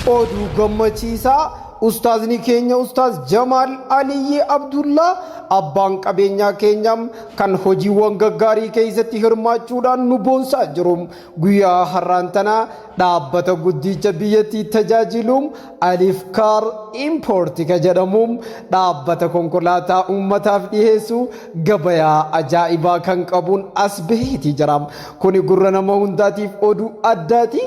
Oduu gammachiisaa Ustaazni keenya Ustaaz Jamaal Aliyyii Abdullaa abbaan qabeenyaa keenya kan hojiiwwan gaggaarii keessatti hirmaachuudhaan nu boonsaa jiru. Guyyaa har'aan tana dhaabbata guddicha biyyattii tajaajilu Alif Kaar Impoorti ka jedhamu dhaabbata konkolaataa uummataaf dhiheessu gabayaa ajaa'ibaa kan qabuun as baheeti jira. Kuni gurra nama hundaatiif oduu addaati.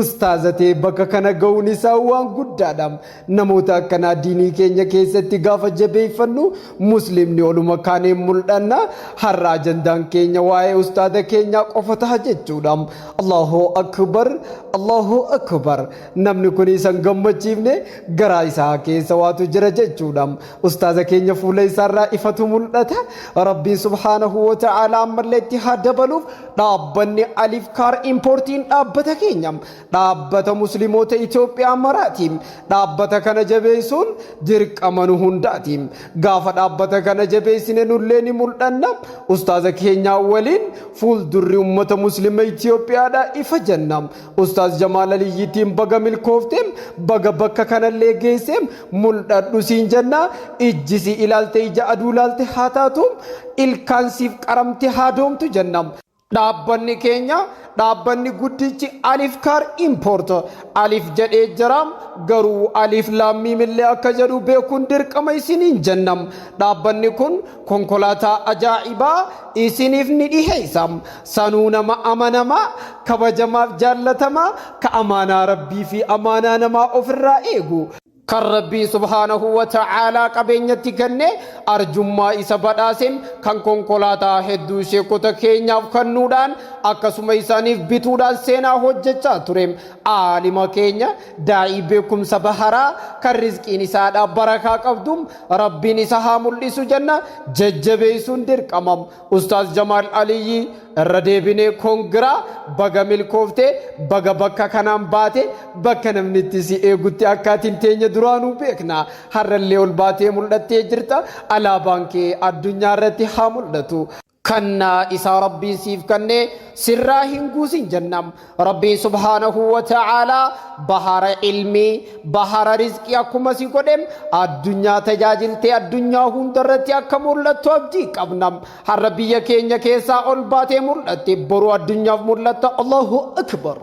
Ustaaza ta'ee bakka kana ga'uun isaa waan guddaadha. Namoota akkanaa diinii keenya keessatti gaafa jabeeffannu muslimni oluma kaanee mul'anna. Har'a ajandaan keenya waa'ee ustaaza keenyaa qofa ta'a jechuudha. Allahu akbar, Allahu akbar. Namni kun isa hin gammachiifne garaa isaa keessa waatu jira jechuudha. Ustaaza keenya fuula isaarraa ifatu mul'ata. Rabbiin subhaanahu wa ta'ala ammallee itti haa dabaluuf. Dhaabbanni Alif Kaar Impoortiin dhaabbata keenya dhaabbata musliimoota Itoophiyaa maraati. Dhaabbata kana jabeessuun dirqama nu hundaati. Gaafa dhaabbata kana jabeessine nullee ni mul'anna. Ustaaza keenyaa waliin fuuldurri ummata muslima Itoophiyaadha ifa jenna. Ustaaz Jamaal Aliyyiitiin baga milkoofteem baga bakka kanallee geesseem mul'adhu siin jenna. Ijji si ilaalte ija aduu ilaalte haa taatu. Ilkaan siif qaramte haa doomtu jenna. Dhaabbanni keenya dhaabbanni guddichi Alif Kaar Import Alif jedhee jira garuu Alif Laam Miim illee akka jedhu beekuun dirqama isiniin jenna. Dhaabbanni kun konkolaataa ajaa'ibaa isiniif ni dhiheessa. Sanuu nama amanamaa kabajamaaf jaallatamaa ka amaanaa rabbii fi amaanaa namaa ofirraa eegu. Kan Rabbiin subhaanahu wa ta'aalaa qabeenyatti kenne arjummaa isa badhaaseen kan konkolaataa hedduu sheekota keenyaaf kennuudhaan akkasuma isaaniif bituudhaan seenaa hojjechaa ture. Aalima keenya daa'ii beekumsa baharaa kan rizqiin isaadhaa barakaa qabdu Rabbiin isa haa mul'isu jenna jajjabeessuun dirqama. Ustaaz Jamaal Aliyyi irra deebinee kongiraa baga milkoofte baga bakka kanaan baate bakka namni itti si eegutti akka ati hin teenye duraanuu beekna. Har'allee ol baatee mul'attee jirta. Alaabaan kee addunyaa irratti haa mul'atu. Kannaa isaa Rabbiin siif kennee sirraa hin guusin jenna. Rabbiin subhaanahu wa ta'aalaa bahara ilmii, bahara rizqii akkuma si godhe addunyaa tajaajiltee addunyaa hundarratti akka mul'attu abdii qabna. Har'a biyya keenya keessaa ol baatee mul'atte boru addunyaaf mul'atta. Allahu akbar.